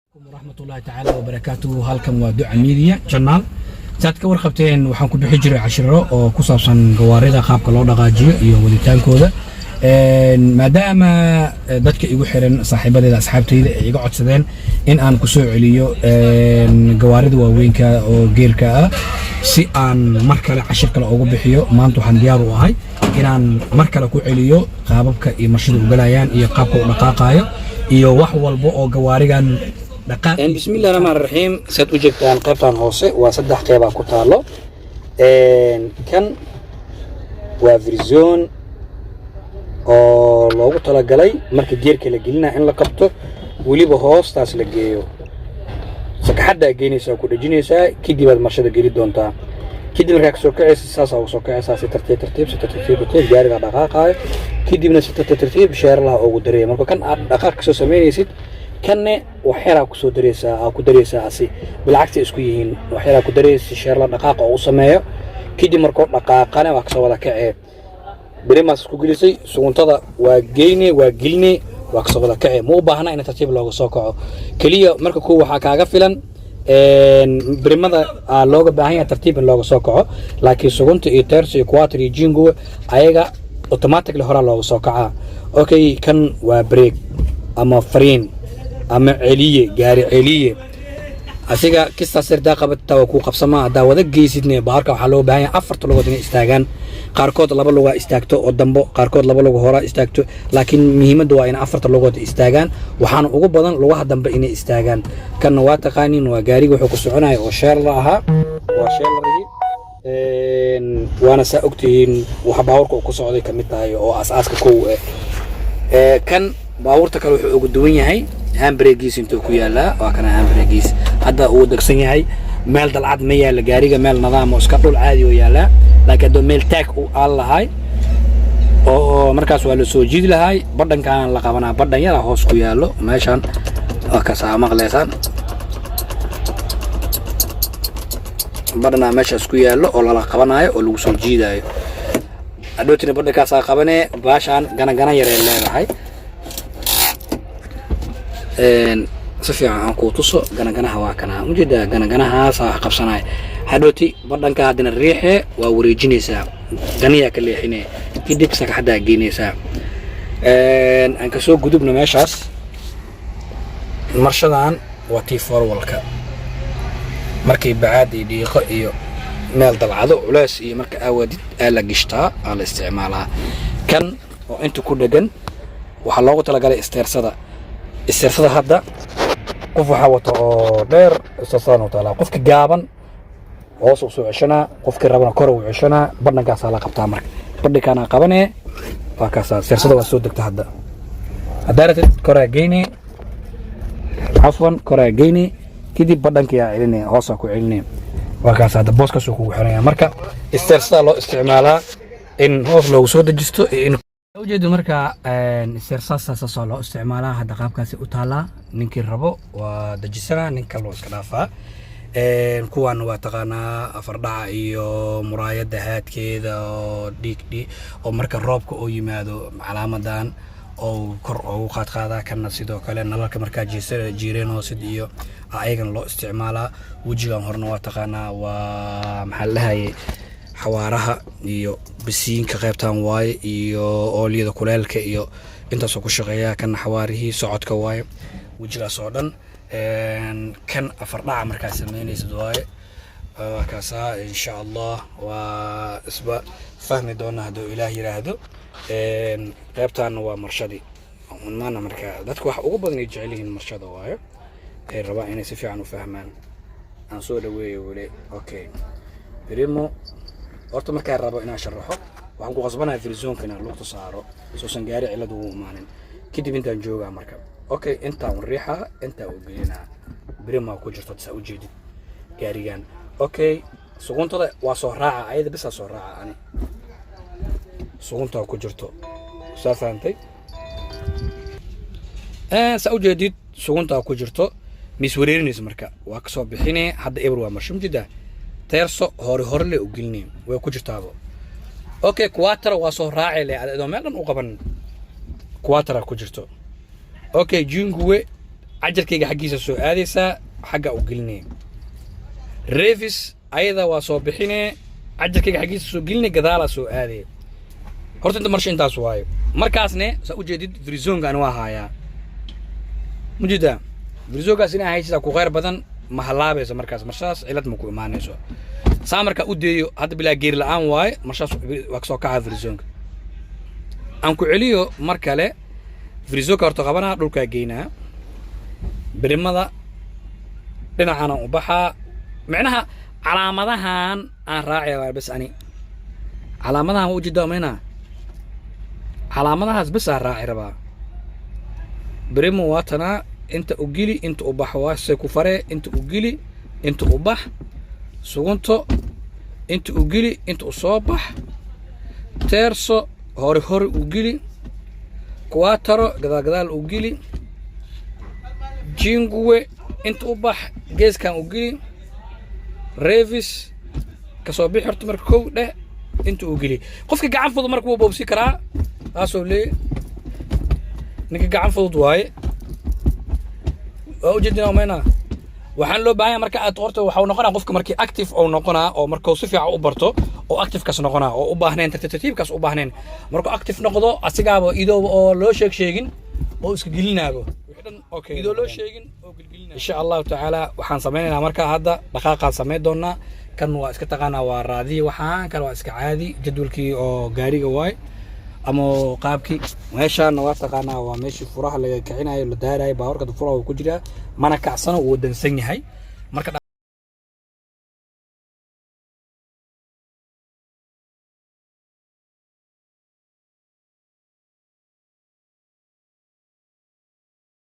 Waraxmatullaahi tacaala wabarakaatuhu. Halkan waa Duca Media Channel. Saad ka warqabteen, waxaan ku bixi jiray cashiro oo ku saabsan gawaarida, qaabka loo dhaqaajiyo iyo waditaankooda. Maadaama dadka igu xiran, saaxiibadeeda, asxaabteyda ay iga codsadeen in aan kusoo celiyo gawaarida waaweynka oo geerka ah, si aan mar kale cashir kale ugu bixiyo, maanta waxaan diyaar u ahay inaan mar kale ku celiyo qaababka iyo marshada u galayaan iyo qaabka u dhaqaaqaayo iyo wax walba oo gawaarigan dhaqaaq. Bismillahi raxmaan raxiim. Saad u jeegtaan, qaybtan hoose waa saddex qeybaa ku taalo. Kan waa frizon oo loogu talagalay marka geerka la gelinaya in la qabto, weliba hoostaas la geeyo. Sakaxaddaa geynaysaa, ku dhejinaysaa, kadib aad marshada geli doontaa. Kadib markaa kasoo kacaysa, saasaa uga soo kacaysaa si tartiib tartiib, si tartiib tartiib. Gaariga dhaqaaqaayo, kadibna si tartiib tartiib sheerlaha ugu dareeya. Marka kan aad dhaqaaq kasoo samaynaysid, kanne waxyaraa kusoo dareysaa, aa ku dareysaa. Asi bilcagsi isku yihiin, waxyaraa ku dareysa si sheerla dhaqaaqa oo u sameeyo. Kadib markoo dhaqaaqana, waa kasoo wada kacee. Berimaas isku gelisay, suguntada waa geyne, waa geline, waa kasoo wada kacee. Ma u baahna in tartiib looga soo kaco. Keliya marka kow waxaa kaaga filan berimada aa looga baahan yahay tartiib in looga soo kaco, laakiin sugunta iyo terzo iyo quattro iyo cinque ayaga automatically horaa looga soo kacaa. Okay, kan waa brake ama fariin ama celiye, gaari celiye. Asiga kistaas yardaa qabataa, waa kuu qabsamaa. Haddaa wada geysidne, baarka waxaa loo baahan yahay afarta lugood inay istaagaan. Qaarkood laba lugaa istaagto oo dambo, qaarkood laba lugo horaa istaagto, laakiin muhiimadda waa in afarta lugood istaagaan. Waxaana ugu badan lugaha dambe inay istaagaan. Kanna waa taqaaniin, waa gaariga wuxuu ku soconaya oo sheerla ahaa, waa sheelarigii. Waana saa ogtihiin waxa baabuurka uu ku socday kamid tahay oo aas-aaska kow eh. Kan baabuurta kale wuxuu uga duwan yahay handbrakegiis intuu ku yaalaa. Waa kana handbrakegiis, hadda uu degsan yahay. Meel dalcad ma yaala gaariga, meel nadaam oo iska dhul caadi oo yaalaa, laakiin hadduu meel taag u aal lahay oo markaas waa la soo jiidi lahay. Badhankaan la qabanaa, badhan yara hoos ku yaallo meeshan, waa kasaa maqleysaan. Badhanaa meeshaas ku yaallo oo lala qabanaayo oo lagu soo jiidaayo. Hadhowtina badhankaasaa qabanee. Baashaan gana gana yaree leedahay. Si fiican aan kuu tuso ganaganaha, waa kana ujeedaa, ganaganahaasa wax qabsanaya. Hadhowti badhanka haddana riixee, waa wareejinaysaa, ganiyaa ka leexinee, kadib sakaxaddaa geynaysaa. Aan kasoo gudubno meeshaas. Marshadan waa tii forwalka, markay bacaad iyo dhiiqo iyo meel dalcado culeys iyo marka aawadid aa la gishtaa, aa la isticmaalaa. Kan oo inta ku dhegan waxaa loogu talagalay isteersada. Isteersada hadda qof waxaa wata oo dheer, isteersadan u taalaa. Qofka gaaban hoos u soo ceshanaa, qofkii rabana kor u ceshanaa. Badhankaasaa la qabtaa. Marka badhankaanaa qabanee, waa kaasaa, isteersada waa soo degta. Hadda haddaa ratid koraa geyne, cafwan, koraa geyne, kadib badhankiyaa celine, hoosaa ku celine. Waa kaas, hadda booskaasuu kugu xiranya. Marka isteersadaa loo isticmaalaa in hoos loogu soo dejisto iyo in ujeedo. Marka isteersaasaasaasoo loo isticmaalaa. Hadda qaabkaasi u taalaa, ninkii rabo waa dejisanaa, nin kale iska dhaafaa. Kuwan waa taqaanaa, afardhaca iyo muraayadda haadkeeda oo dhiig dhi oo marka roobka oo yimaado calaamadan oo kor ugu qaadqaadaa. Kanna sidoo kale nalalka markaa jiisa jiireen hoosid iyo ayagana loo isticmaalaa. Wejigan horena waa taqaanaa, waa maxaa la dhahayay, xawaaraha iyo bisiinka qaybtan waaye, iyo oolyada kuleelka iyo intaasoo ku shaqeeya. Kana xawaarihii socodka waaye, wejigaas oo dhan. Kan afar dhaca markaa sameynaysid waaye, waa kaasaa. Insha Allah waa isba fahmi doona hadduu Ilaah yiraahdo. Qaybtaana waa marshadii maana. Marka dadka waxa ugu badan ay jecel yihiin marshada waayo, ay rabaan inay si fiican u fahmaan. Aan soo dhaweeyo weli. Okay, primo horta markaan rabo inaan sharaxo, waxaan ku qasbanahay frizonka inaan lugta saaro soosan gaari cilad ugu imaanin. Kadib intaan joogaa marka, okay, intaan riixaa, intaa u gelinaa, primo ku jirto saa ujeedid gaarigan. Okay, suguntada waa soo raaca, ayada bisaa soo raaca. Ani suguntaa ku jirto, saa fahantay, saa ujeedid, suguntaa ku jirto, mis wareerinaysa. Marka waa kasoo bixine. Hadda eber waa marsho mujida, terzo hore hore le u gelinay, way ku jirtaabo. Okay, quattro waa soo raaci le, adoo meel dhan u qaban, quattro ku jirto. Okay, cinque. Cajarkayga xaggiisa soo aadaysaa, xagga u gelinaya. Reverse ayada waa soo bixinee, cajarkayga xaggiisa soo gelinaya, gadaalaa soo aadaya. Horta inta marsho intaas waayo. Markaasne saa ujeedid, Frisonka ani waa haayaa, mujeedaa Frisonkaas inaa haysidaa ku khayr badan. Ma halaabayso markaas marshadaas, cilad ma ku imaanayso. Saa markaa u deeyo, hadda bilaa gear la-aan waaye, marshaas waa kasoo kacaa Frisonka. Aan ku celiyo mar kale. Frisonka horta qabanaa, dhulkaa geynaa, birimada dhinacana u baxaa. Micnaha calaamadahan aan raacaya waa bes. Ani calaamadahan waa ujeedaa mayna, calaamadahaas bes aan raaci rabaa. Birimo waa tanaa, inta u geli, inta u bax, waa say ku faree. Inta u geli, inta u bax. Sugunto, inta u geli, inta u soo bax. Terzo, hore hore u geli. Quattro, gadaal gadaal u geli. Cinque, inta u bax, geeskan u geli. Reverse, kasoo bixi. Horta marka kow dheh, inta uu geli. Qofka gacan fudud marka wuu boobsi karaa, taasoo leey ninka gacan fudud waaye. Waa ujeedina mayna. Waxaan loo baahan yahay marka aad horta waxau noqonaa qofka markii active uu noqonaa, oo markuu si fiican u barto oo active-kaas noqonaa, oo u baahnayn tartiib tartiibkaas u baahnayn. Markuu active noqdo, asigaaba idoo oo loo sheeg sheegin oo iska gelinaabo wixii dhan, okay, idoo loo sheegin oo gelgelinaa. Insha Allahu tacaala waxaan sameynaynaa marka hadda dhaqaaqaan samayn doonaa. Kan waa iska taqaanaa, waa raadiye. Waxaan kale waa iska caadi, jadwalkii oo gaariga waay ama qaabkii. Meeshaana waa taqaanaa, waa meeshii furaha laga kicinayo, la daarayo baawarka. Furaha uu ku jiraa, mana kacsano, wuu dansan yahay marka.